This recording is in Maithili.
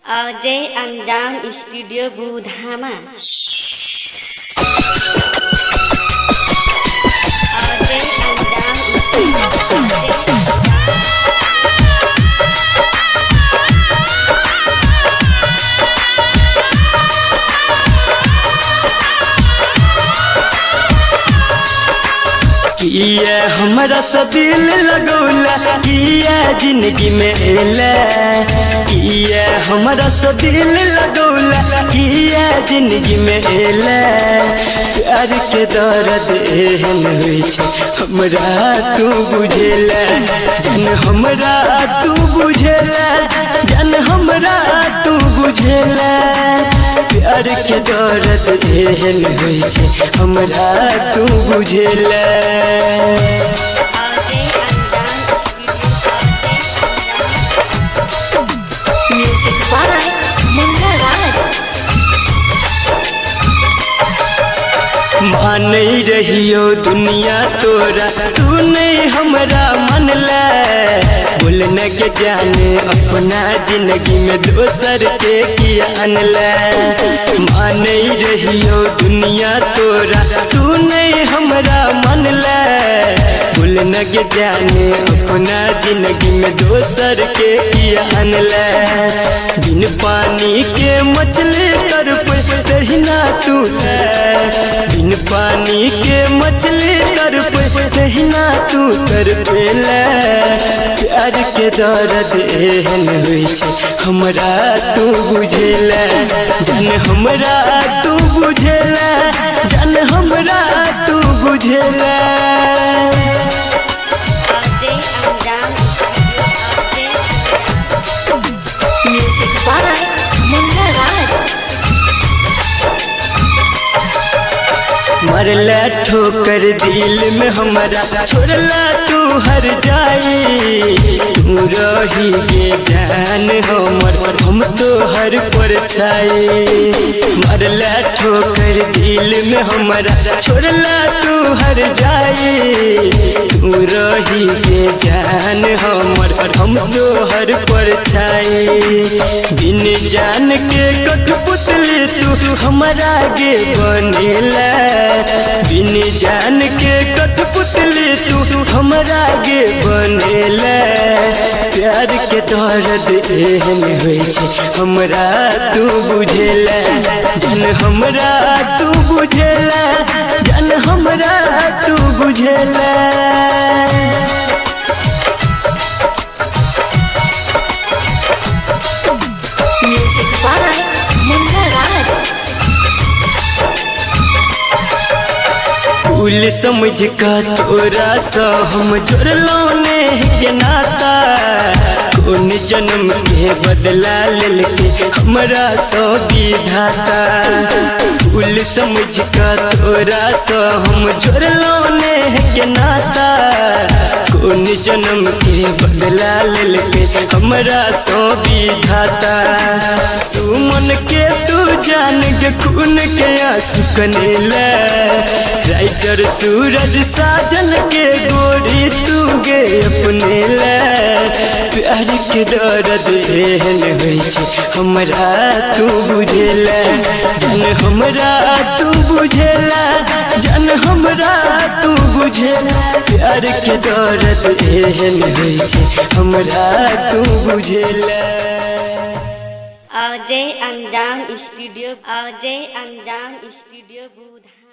अजय अंजान स्टूडियो बुधामा। अजय अंजान स्टूडियो। किया हमरा से दिल लगौला, किया जिंदगी में एला। किया हमरा से दिल लगौला, किया जिंदगी में एला। प्यार के दर्द एहन होइ छै हमरा तू बुझेला। जन हमरा तू बुझेला, जन हमरा तू बुझेला। प्यार के दर्द एहन होइ छै हमरा तू बुझेला। अजय अंजान स्टूडियो। म्यूजिक बाय मुन्ना राज। मान रहियो दुनिया तोरा, तू नहीं हमरा मन ले। बोल न के जाने अपना जिंदगी में दोसर के किया अनले। मान रहियो दुनिया तोरा, तू नहीं हमरा मन ले। बोल न के जाने अपना जिंदगी में दोसर के किया अनले। बिन पानी के मछली तड़प तहिना तू है। बिन पानी के मछली तड़प तहिना तू तड़पेला। प्यार के दर्द एहन होइ छै हमरा तू बुझेला। जन हमरा तू बुझेला, जन हमरा तू बुझेला। अजय अंजान स्टूडियो। म्यूजिक बाय मुन्ना राज। मरला ठोकर दिल में हमरा, छोड़ला तू हर जाई। तू रही के जान हमर, हम तो हर पर छाई। मरला ठोकर दिल में हमरा, छोड़ला तू हर जाई। तू रही के जान हमर, हम तो हर पर छाई। बिन जान के कठपुतली तू हमरा गे बनेला। बिन जान के कठपुतली तू हमरा गे बनेला। प्यार के दर्द एहन होइ छै हमरा तू बुझेला। जन हमरा तू बुझेला, जन हमरा तू बुझेला। म्यूजिक बाय मुन्ना राज। फूल समझ का तोरा सा हम जुड़लो ने के नाता। कौन जन्म के बदला लेलके हमरा सो विधाता। फूल समझ का तोरा सा हम जुड़लो ने के नाता। कौन जन्म के बदला लेलके हमरा सो विधाता। सुमन के तू जान के खून के आंसू कनेला। राइटर सूरज साजन के गोरी तू गे अपने ले। प्यार के दर्द एहन होइ छै हमरा तू बुझेला। जन हमरा तू बुझेला, जन हमरा तू बुझेला। प्यार के दर्द एहन होइ छै हमरा तू बुझेला। अजय अंजान स्टूडियो। अजय अंजान स्टूडियो बुधामा।